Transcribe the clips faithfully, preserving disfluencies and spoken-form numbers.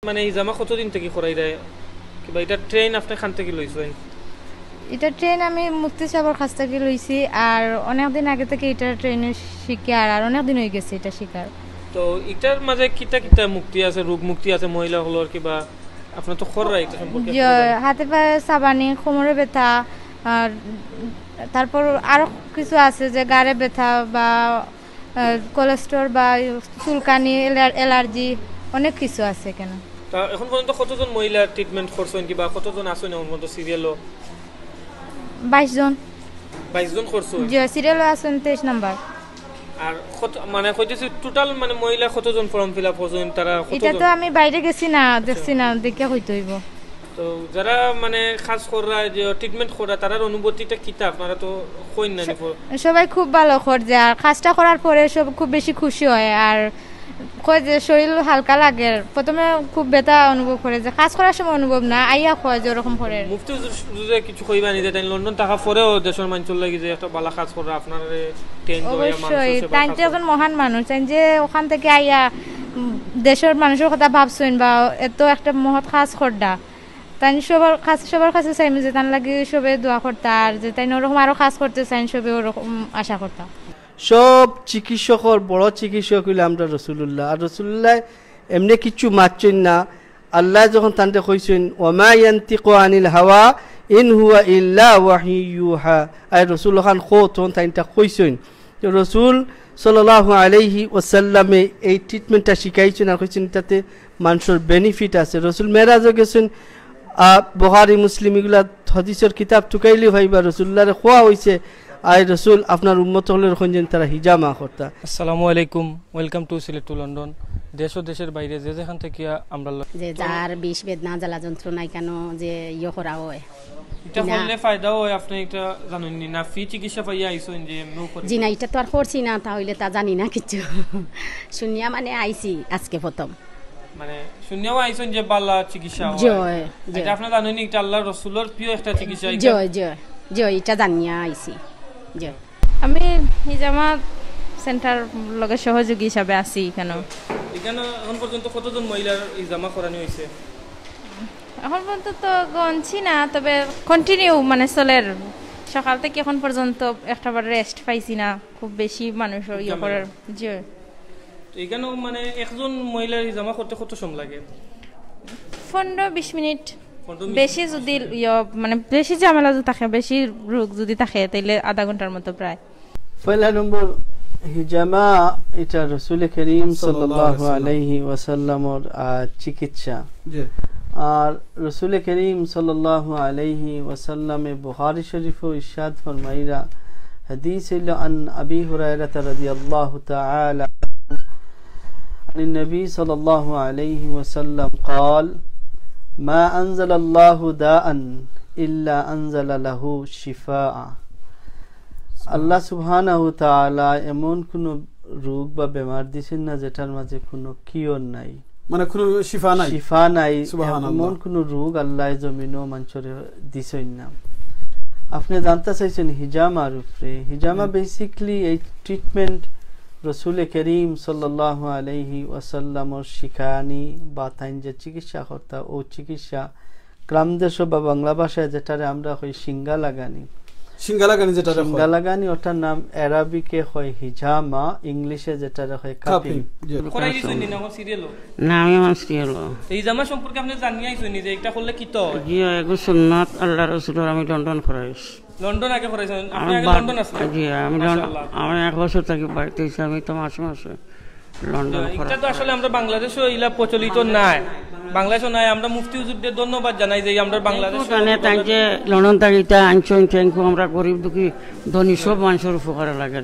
মানে হিজামা কতদিন থাকি করাইরায়? কিবা ইটা ট্রেন আপনে কান থাকি লইছইন? ইটা ট্রেন আমি মুফতি সাবর কাছ থাকি লইছি, আর অনেক দিন আগে থাকি ইটা ট্রেন শিকার, আর অনেক দিন অইগেছে ইটা শিকার। তো ইটার মাঝে কিতা কিতা মুক্তি আছে, রোগ মুক্তি আছে মহিলা অকলর কিবা? আপনে তো কররা ইটা সম্পর্কে যে হাতে পায়ে সাবানি, কোমরে ব্যথা, আর তারপর আরো কিছু আছে যে গাড়ে ব্যথা বা কোলেস্ট্রল বা চুলকানি, অ্যালার্জি, অনেক কিছু আছে কেন। তা এখন পর্যন্ত কতজন মহিলা ট্রিটমেন্ট করছইন কিবা কতজন আছইন এখন পর্যন্ত সিরিয়ালো? বাইশ জন। বাইশ জন করছইন? জি, সিরিয়ালো আছইন তেইশ নাম্বার। আর কত মানে কইতেছি টোটাল মানে মহিলা কতজন ফর্ম ফিল আপ করছইন, তারা ইটা তো আমি বাইরে গেছি না, দেখছি না, দেখে কইতে অইবো। তো যারা মানে কাজ কররা, যে ট্রিটমেন্ট কররা, তারার অনুভূতিটা কিতা আপনারা তো কইন না? সবাই খুব ভালো করছে, আর কাজটা করার পরে সব খুব বেশি খুশি হয়, আর কয় যে শরীর হালকা লাগে। প্রথমে খুব ব্যথা অনুভব করে, যে কাজ করার সময় অনুভব না, আইয়া কয় যে ওরকম করে। মুফতি হুজুরে কিছু কইবা নি যে তাইন লন্ডন থাকা পরেও দেশর মানষর লাগি যে একটা ভালা কাজ কররা, আপনারে ট্রেন অবশ্যই, তাইন তো একজন মহান মানুষ, তাইন যে ওখান থাকি আইয়া দেশর মানষর কথা ভাবছইন বা এত একটা মহৎ কাজ কররা, তাইন সবার কাছে, সবার কাছে চাইমু যে তান লাগি সবে দোয়া করতা, আর যে তাইন ওরকম আরো কাজ করতে চাইন, সবে ওরকম আশা করতা। সব চিকিৎসকর বড় চিকিৎসক অইলা আমরার রসুলুল্লাহ। আর রসুলুল্লায় এমনে কিচ্ছু মাতছইন না। আল্লায় যখন তানরে কইছইন, "ওয়া মা ইয়ানতিকু আনিল হাওয়া ইন হুয়া ইল্লা ওয়াহয়ু ইউহা", আয় রসুল অখান কও, তখন তাইন ইটা কইছইন। তো রসুল সাল্লাল্লাহু আলাইহি ওয়াসাল্লামে এই ট্রিটমেন্টটা শিখাইছইন আর কইছইন ইটাতে মানষর বেনিফিট আছে। রসুল মেরাজও গেছইন, আহ, বুখারী মুসলিম ইগুলা হাদিসর কিতাব তুকাইলে পাইবা, রসুলুল্লারে কওয়া অইছে, "আয় রসুল, আপনার উম্মত অকলরে কইন যেন তারা হিজামা করতা।" আসসালামু আলাইকুম, welcome to Sylhet to London. দেশ ও দেশের বাইরে যে যেখান থাকিয়া আমরার ল- যে যার বিষ বেদনা জ্বালা যন্ত্রণায় কেন যে ইয়ে করা হয়। ইটা না। করলে ফায়দা হয়, আপনে ইটা জানইন নি? না ফ্রি চিকিৎসা পাইয়া আইছইন যে এমনেও করে? জি না, ইটা তো আর করছি না, তা অইলে তা জানি না কিচ্ছু। শুনিয়া মানে আইছি আজকে প্রথম। মানে শুনিয়াও আইছইন যে ভালা চিকিৎসা হয়। জি, জি। ইটা আপনে জানইন নি, ইটা আল্লার রসুলর প্রিয় একটা চিকিৎসা, ইটা জি, জি, জি, ইটা জানিয়া আইছি। জি। আমি হিজামা সেন্টার লগে সহযোগী হিসাবে আছি এখানো। এখানো এখন পর্যন্ত কতজন মহিলার হিজামা করানি অইছে? এখন পর্যন্ত তো গনছি না, তবে কন্টিনিউ মানে চলের। সকাল থাকি এখন পর্যন্ত একটা বার রেস্ট পাইছি না, খুব বেশি মানুষ ইয়ে করার। জি। তো এখানো মানে একজন মহিলার হিজামা করতে কত সময় লাগে? পনেরো বিশ মিনিট। পনেরো বিশ বেশি যদি ইয়ে মানে বেশি ঝামেলা যদি থাকে, বেশি রোগ যদি থাকে, তাইলে আধা ঘন্টার মতো প্রায়। পয়লা নম্বর, হিজামা ইটা রসুল করিম সাল্লাল্লাহু আলাইহি ওয়াসাল্লামর, আহ, চিকিৎসা। জি। আর রসুল করিম সাল্লাল্লাহু আলাইহি ওয়াসাল্লামে বুখারী শরীফো ইরশাদ ফরমাইরা, হাদিস অইলো, আন আবি হুরায়রা রাদিয়াল্লাহু তাআলা আনহু, আনিন নবী সাল্লাল্লাহু আলাইহি ওয়াসাল্লাম قال, ما أنزل الله داء إلا أنزل له شفاء। আল্লাহ সুবহানাহু ওয়া তাআলা এমন কোনো রোগ বা বেমার দিছইন না যেটার মাঝে কোনো কিওর নাই, মানে কোনো শিফা নাই। শিফা নাই, সুবহানাল্লাহ। এমন কোনো রোগ আল্লায় জমিনো মানষরে দিছইন না। আপনে জানতা চাইছইন হিজামার উপরে। হিজামা হুম। বেসিক্যালি এই ট্রিটমেন্ট রসুল করিম সাল্লাল্লাহু আলাইহি ওয়াসাল্লামর শিখানি বা তাইন যে চিকিৎসা করতা, ও চিকিৎসা গ্রাম দেশো বা বাংলা ভাষায় যেটারে আমরা কই শিঙ্গা লাগানি। শিঙ্গা লাগানি যেটারে কয়। শিঙ্গা লাগানি, ওটার নাম অ্যারাবিকে কয় হিজামা, ইংলিশে যেটারে কয় কাপিং। কাপিং, জি। করাই দিছইন নি না আমার সিরিয়ালো? না, আমি আমার সিরিয়ালো। এই হিজামা সম্পর্কে আপনে জানিয়া আইছইন নি যে এটা করলে কিতা হয়? জি, এগু সুন্নাত আল্লার রসুলর, আমি লন্ডন করাইছি। লন্ডন আগে করাইছইন? আপনে আমি আগে বা-, লন্ডন আছলা? জি, আমি লন্ডন, মাশাআল্লাহ। আমি এক বছর থাকি বাড়িত আইছি, আমি তো মাসে মাসে লন্ডন তো করা এটা তো আসলে আমরা বাংলাদেশো ইলা প্রচলিত নাই, বাংলাদেশো নাই। আমরা মুফতি হুজুররে ধন্যবাদ জানাই যে আমরা বাংলাদেশো কিন্তু জানে তাই যে লন্ডন থাকি ইটা আনছইন, thank you। আমরা গরিব দুঃখী ধনী সব মানষর উপকারে লাগে।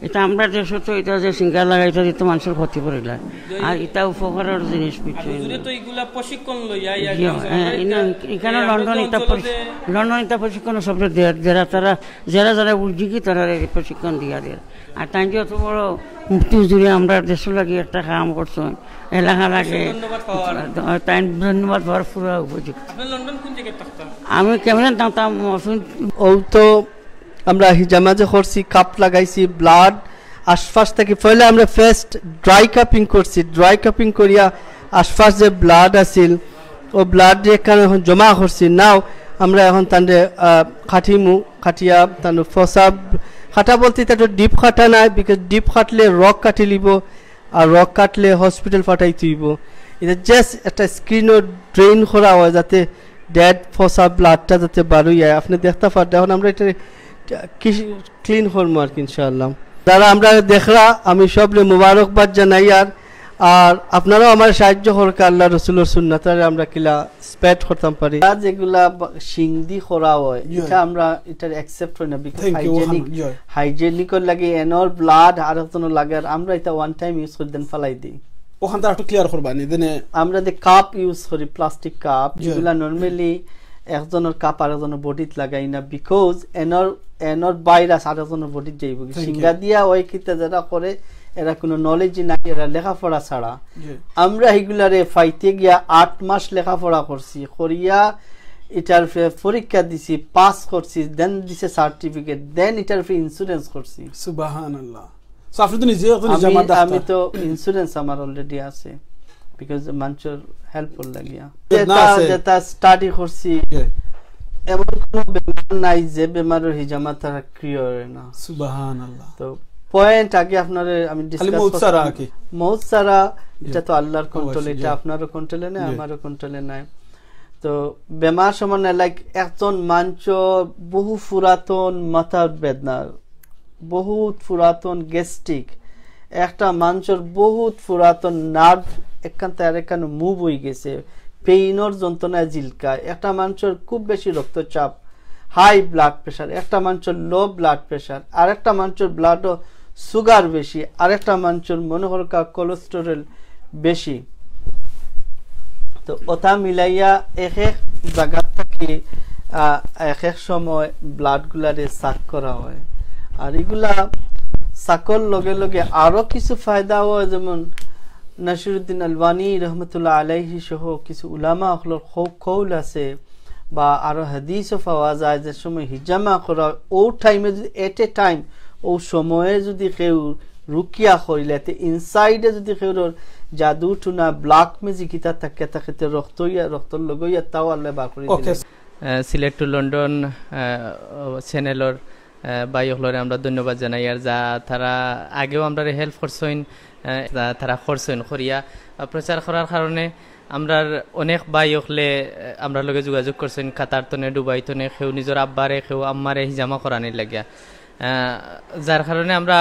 ইটা আমরা দেশো তো ইটা যে শিঙ্গা লাগাই, ইটা তো মানষর ক্ষতি করিলা, আর ইটা উপকারর জিনিস আর বুঝছইন। হুজুরে তো ইগুলা প্রশিক্ষণ লইয়া ইয়া জি, গেছে। হ্যাঁ, আমরা ইনো-, ইটা, ইখানো এই আমরা লন্ডন তো ইটা অঞ্চলে প্রশি-, যে লন্ডন ইটা প্রশিক্ষণ সবরে দের, যারা তারা, যারা যারা উদ্যোগী তারা এই প্রশিক্ষণ দিয়া দের। আর তাইন যে অত বড় মুফতি হুজুরে আমরা দেশর লাগি একটা কাম করছইন, এলাকা লাগে। ধন্যবাদ পাওয়ার। তাইন ধন্যবাদ পাওয়ার পুরা উপযুক্ত। আপনে লন্ডন কোন জায়গায় থাকতা? আমি ক্যামেরন থাকতাম, মহসিন। ও তো আমরা হিজামা যে করছি, কাপ লাগাইছি, ব্লাড আশপাশ থাকি পয়লা আমরা ফার্স্ট ড্রাই কাপিং করছি, ড্রাই কাপিং করিয়া আশপাশ যে ব্লাড আছিল, ও ব্লাড যে এখানে এখন জমা করছি, নাও আমরা এখন তানরে, আহ, কাটিমু, কাটিয়া তানু ফসাব কাটা বলতে ইটা তো ডিপ কাটা নাই, বিকজ ডিপ কাটলে রগ কাটি লিব, আর রগ কাটলে হসপিটাল পাঠাইতে অইব। ইটা জাস্ট একটা স্ক্রিনও ড্রেন করা হয়, যাতে ডেড ফসা ব্লাডটা যাতে বারই যায়। আপনি দেখতা পাররা, এখন আমরা এটা কি ক্লিন করবো আর কি, ইনশাআল্লাহ। যারা আমরা দেখরা, আমি সবরে মুবারকবাদ জানাই। আর, আর আপনারাও আমার সাহায্য করকা, আল্লাহ রসুলর সুন্নতরে আমরা কিলা স্প্রেড করতাম পারি। আর যেগুলা বা-, শিংদি করা হয়, জি। এটা আমরা, এটার অ্যাকসেপ্ট হয় না, বিকজ Thank you, হাইজেনিক, ওখানে, জি। হাইজেনিকর লাগি এনর ব্লাড আর একজনর লাগে, আর আমরা এটা ওয়ান টাইম ইউজ করি, দেন ফালাই দিই। ওখান তো একটু ক্লিয়ার করবা নি, দেনে আমরা যে কাপ ইউজ করি, প্লাস্টিক কাপ, জি। যেগুলা নরমালি একজনর কাপ আর একজনর বডিত লাগাই না, বিকজ এনর, এনর ভাইরাস আর একজনর বডিত যাইব। Thank you। সিঙ্গা দিয়া ওই কিতা যারা করে, এরা কোনো নলেজই নাই, এরা লেখাপড়া ছাড়া। জি। আমরা এগুলারে পাইতে গিয়া আট মাস লেখাপড়া করছি, করিয়া এটার ফে-, পরীক্ষা দিছি, পাস করছি, দেন দিছে সার্টিফিকেট, দেন এটার ফে ইন্স্যুরেন্স করছি। সুবহানাল্লাহ। So, আপনি তো নিজে একজন আমি, হিজামা ডাক্তার। আমি তো ইন্স্যুরেন্স আমার অলরেডি আছে, বিকজ মানুষের হেল্প লাগিয়া। না যেটা, আছে। যেটা স্টাডি করছি, জি। এমন কোনো বেমার নাই যে বেমারের হিজামা তারা কিওর হয় না। সুবহানাল্লাহ। তো পয়েন্ট আগে আপনারে আমি খালি ডিসকাস মউত ছাড়া আর কি। মউত ছাড়া, জি। এটা তো আল্লাহর কন্ট্রোল, অবশ্যই, এটা জি। আপনারও কন্ট্রোলে নাই, জি। আমারও কন্ট্রোলে নাই। তো বেমার সমানে, লাইক, একজন মানুষ বহু পুরাতন মাথার বেদনা, বহুত পুরাতন গ্যাস্ট্রিক, একটা মানুষের বহুত পুরাতন নার্ভ এখান থেকে আরেকখান মুভ হয়ে গেছে, পেইনর যন্ত্রণায় জিলকায়, একটা মানুষের খুব বেশি রক্তচাপ, হাই ব্লাড প্রেশার, একটা মানুষের লো ব্লাড প্রেশার, আর একটা মানুষের ব্লাডও সুগার বেশি, আর একটা মানুষের মনে করকা কোলেস্টেরল বেশি। তো ওটা মিলাইয়া এক এক জায়গা থাকি, আহ, এক এক সময় ব্লাড গুলারে সাক করা হয়। আর এগুলা সাকর লগে লগে আরো কিছু ফায়দা হয়, যেমন নাসিরুদ্দিন আলবানী রহমতুল্লাহ আলাইহি সহ কিছু উলামা অকলর কৌ-, কৌল আছে, বা আরো হাদিসও পাওয়া যায় যে সময় হিজামা করা, ও টাইমে যদি, এট এ টাইম, ও সময়ে যদি কেউ রুকিয়া করিলে, তে ইনসাইডে যদি কেউ জাদু টুনা, ব্ল্যাক ম্যাজিক ইতা থাকে, থাকে, তে রক্ত ইয়া, রক্তর লগে ইয়া তাও আল্লাহ বার করি ওকে। দিলেন। আহ, সিলেট টু লন্ডন, আহ, চ্যানেলর, আহ, ভাই অকলরে আমরা ধন্যবাদ জানাই। আর যা তারা আগেও আমরারে হেল্প করছইন, আহ, যা তারা করছইন, করিয়া, আহ, প্রচার করার কারণে আমরার অনেক ভাই অকলে, আহ, আমরার লগে যোগাযোগ করছইন, কাতার তনে, দুবাই তনে, কেউ নিজর আব্বারে, কেউ আম্মারে হিজামা করানির লাগিয়া। আহ, যার কারণে আমরা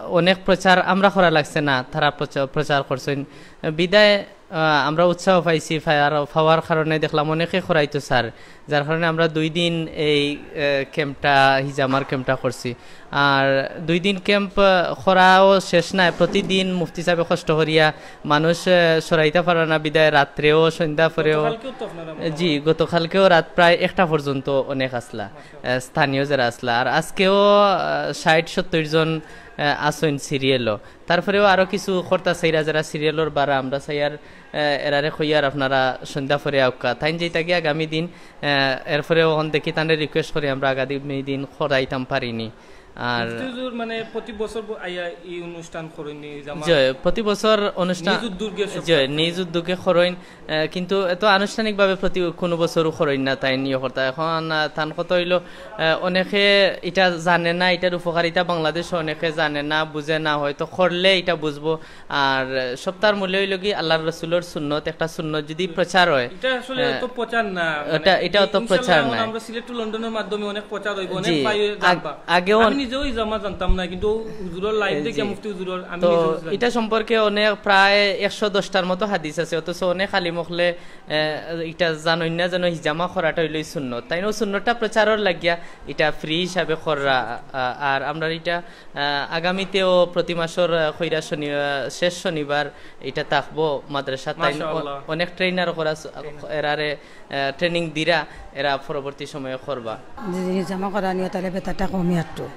অনেক প্রচার আমরা করা লাগছে না, তারা প্রচা-, প্রচার করছইন। বিদায়, আহ, আমরা উৎসাহ পাইছি, পাওয়ার, পাওয়ার কারণে দেখলাম অনেকে করাইতো স্যার, যার কারণে আমরা দুই দিন এই, আহ, ক্যাম্পটা, হিজামার ক্যাম্পটা করছি। আর দুই দিন ক্যাম্প, আহ, করাও শেষ নাই, প্রতিদিন মুফতি সাহেবে কষ্ট করিয়া মানুষ, আহ, সরাইতা পারে না, বিদায় রাত্রেও, সন্ধ্যা পরেও। গতকালকেও তো আপনারা মনে হয় জি, গতকালকেও রাত প্রায় একটা পর্যন্ত অনেক আসলা, আহ, স্থানীয় যারা আসলা। আর আজকেও, আহ, ষাট সত্তর জন, আহ, আসইন সিরিয়ালও। তারপরেও আরো কিছু কর্তা চাইরা যারা সিরিয়ালর বারা আমরা চাইয়ার, আহ, এরারে কইয়ার আপনারা সন্ধ্যা পরে আউক্কা। তাইন যেটা গিয়া আগামী দিন, আহ, এরপরে ওখান দেখি তানরে রিকোয়েস্ট করি আমরা আগামী দিন করাইতাম পারিনি। আর মুফতি হুজুর মানে প্রতি বছর ব-, আইয়া এই অনুষ্ঠান করইন নি, জামা? জি, প্রতি বছর অনুষ্ঠান, নিজ উদ্যোগে সব জি, করইন। নিজ উদ্যোগে করইন, আহ, কিন্তু এত আনুষ্ঠানিকভাবে প্রতি কোনো বছরও করইন না, তাইন ইয়ে করতা। এখন, আহ, তান কথা হইলো, আহ, অনেকে এটা জানে না, এটার উপকারিতা বাংলাদেশে অনেকে জানে না, বুঝে না, হয়তো করলে এটা বুঝবো। আর সপ্তাহর মূলে হইল কি আল্লাহর রসুলর সুন্নত, একটা সুন্নত যদি প্রচার হয়, এটা আসলে আহ, অত প্রচার না, মানে, এটা, এটা অত ইনশাআল্লাহ প্রচার এখন নাই। আমরা সিলেট টু লন্ডনের মাধ্যমে অনেক প্রচার হইব, অনেক জি, ভাই আগ-, জানবা। আগেও আমি নিজেও হিজামা জানতাম না, কিন্তু হুজুরর লাইভ এই দেখে জি। মুফতি হুজুরর আমি তো নিজেও জানি। এটা সম্পর্কে অনেক প্রায় একশো দশটার মতো হাদিস আছে, অথচ অনেক আলিম অকলে, আহ, এটা জানইন না যেন হিজামা করাটা হইল সুন্নত। তাইন ও সুন্নতটা প্রচারর লাগিয়া এটা ফ্রি হিসাবে কররা, আহ, আর আমরা এটা আহ, আগামীতেও প্রতি মাসর, আহ, খৈরা শনি-, আহ, শেষ শনিবার এটা থাকবো মাদ্রাসাত। তাইন অ-, মাশাআল্লাহ। অনেক ট্রেনার করা স-, ট্রেনার। এরারে, আহ, ট্রেনিং দিরা, এরা পরবর্তী সময়ে করবা। যদি হিজামা করা নিয়ে তাহলে বেতাটা কমি একটু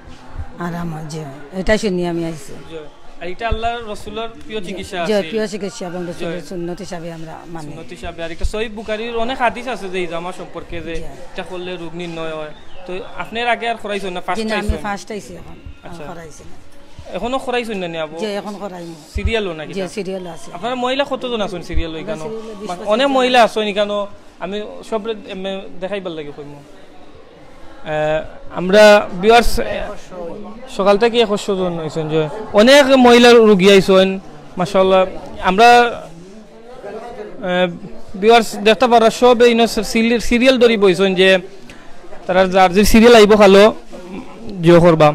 আরাম হয়, জি। এটা শুনি আমি আইছি। জি। আর এটা আল্লাহর রসুলর প্রিয় জি, চিকিৎসা জি, আছে। প্রিয় চিকিৎসা এবং রসুলের জি। সুন্নত হিসাবে আমরা মানি। সুন্নত হিসাবে। আর একটা সহিহ বুখারীর অনেক হাদিস আছে যে হিজামা সম্পর্কে যে জি। এটা করলে রোগ নির্ণয় হয়। তো আপনি এর আগে আর করাইছেন না, ফার্স্ট জি না, আমি চাইছেন? ফার্স্ট আইছি এখন। আচ্ছা। করাইছি না। এখনো করাইছইন না নি আবু? যে এখন করাইমু। সিরিয়ালও নাকি? যে সিরিয়াল আছে। আপনারা মহিলা কতজন আছইন সিরিয়াল ওইখানো? সিরিয়ালে বিশ মানে, পঁচিশ অনেক জন। মহিলা আছইন এখানো। আমি সবরে এমনে দেখাইবার লাগি কইমু। আহ, আমরা ভিউয়ার্স সকাল থাকি একশো জন অইছইন, যে অনেক মহিলা রুগী আইছইন, মাশাআল্লাহ। আমরা ভিউয়ার্স দেখতা পাররা, সবে ইনো সিরিয়াল ধরি বইছইন, যে তারা যার যে সিরিয়াল আইবো খালো জিও করবা।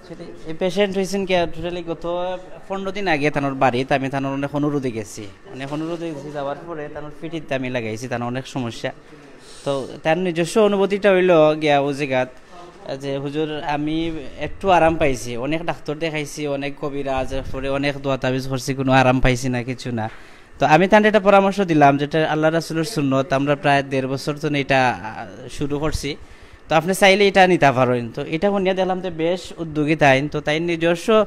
সেটা এই পেশেন্ট হয়েছেন কি, টোটালি গত পনেরো দিন আগে তানোর বাড়িত আমি তানোর অনেক অনুরোধে গেছি। অনেক অনুরোধে গেছি, যাওয়ার পরে তানোর ফিটিত আমি লাগাইছি, তানোর অনেক সমস্যা। তো তার নিজস্ব অনুভূতিটা হইলো গিয়া ও জায়গাত যে, "হুজুর, আমি একটু আরাম পাইছি, অনেক ডাক্তার দেখাইছি, অনেক কবিরাজ, এরপরে অনেক দোয়া তাবিজ করছি, কোনো আরাম পাইছি না, কিছু না।" তো আমি তানরে একটা পরামর্শ দিলাম, যেটা আল্লাহ রাসুলের সুন্নত, আমরা প্রায় দেড় বছর তো এটা আহ, শুরু করছি। তো আপনি চাইলে এটা নিতে পারেন। তো এটা শুনিয়া দেখলাম যে বেশ উদ্যোগী তাইন। তো তাইন নিজস্ব,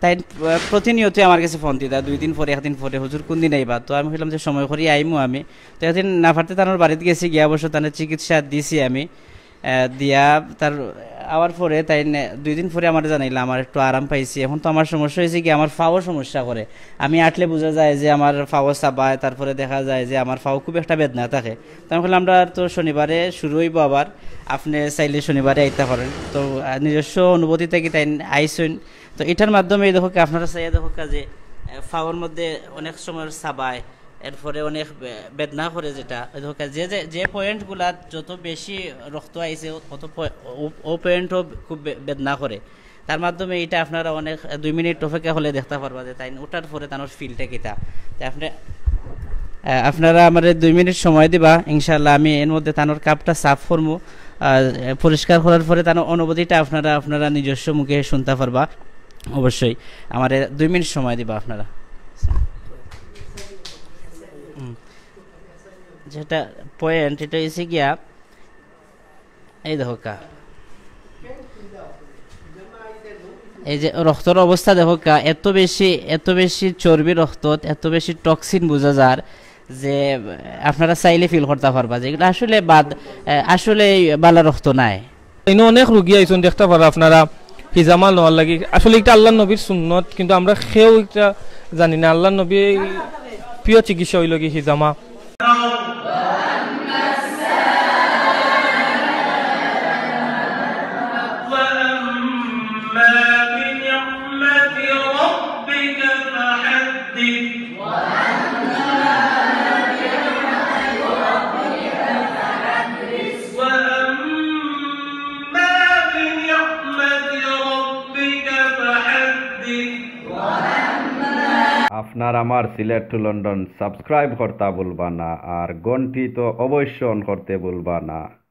তাইন আহ, প্রতিনিয়তই আমার কাছে ফোন দিতা, দুই দিন পরে, একদিন পরে, "হুজুর, কোন দিন আইবা?" তো আমি কইলাম যে, "সময় করি আইমু আমি।" তো একদিন না পারতে তানোর বাড়িত গেছি, গিয়া অবশ্য তানে চিকিৎসা দিছি আমি। আহ, দিয়া তার আওয়ার পরে তাইন দুই দিন পরে আমার জানাইলা, "আমার একটু আরাম পাইছি।" এখন তো আমার সমস্যা হয়েছে কি, আমার ফাও সমস্যা করে, আমি আটলে বোঝা যায় যে আমার ফাও চাবায়, তারপরে দেখা যায় যে আমার ফাও খুব একটা বেদনা থাকে। তো আমি বললাম, "আমরা তো শনিবারে শুরু হইব আবার, আপনি চাইলে শনিবারে আইতে পারেন।" তো আহ, নিজস্ব অনুভূতি থেকে তাইন আইসইন। তো এটার মাধ্যমে এই দেখো কি, আপনারা চাইয়া দেখো কি যে আহ, ফাওর মধ্যে অনেক সময় চাবায়, এরপরে অনেক বে-, বেদনা করে, যেটা ওই দেখো কি, যে যে- যে পয়েন্টগুলা যত বেশি রক্ত আইছে, অত পয়ে- ও- ও পয়েন্টও খুব বে- বেদনা করে। তার মাধ্যমে এটা আপনারা অনেক দুই মিনিট অপেক্ষা হলে দেখতে পারবা যে তাইন ওঠার পরে তানোর ফিলটা কিতা। তো আপনি আহ, আপনারা আমার দুই মিনিট সময় দিবা, ইনশাআল্লাহ আমি এর মধ্যে তানোর কাপটা সাফ করমু। আহ, পরিষ্কার করার পরে তানোর অনুভূতিটা আপনারা আপনারা নিজস্ব মুখে শুনতে পারবা। অবশ্যই আমার দুই মিনিট সময় দিবা আপনারা। হুম। যেটা পয়েন্ট, এটা হয়েছে গিয়া, এই দেখো কা, এই যে রক্তর অবস্থা দেখো কা, এত বেশি, এত বেশি চর্বি রক্ত, এত বেশি টক্সিন বোঝা যার, যে আহ, আপনারা চাইলে ফিল করতে পারবা যে এগুলো আসলে বাদ, আহ, আসলে বালা রক্ত নাই। ইনো অনেক রুগী আইছইন, দেখতা পাররা আপনারা হিজামা নেওয়ার লাগি। আসলে এটা আল্লাহর নবীর সুন্নত, কিন্তু আমরা কেউ এটা জানি না। আল্লাহর নবী প্রিয় চিকিৎসা হইল কি হিজামা। وأما بنعمة ربك فحدث. وأما بنعمة ربك فحدث. আপনার আমার সিলেট টু লন্ডন সাবস্ক্রাইব করতে ভুলবা না, আর ঘন্টি তো অবশ্য অন করতে ভুলবা না।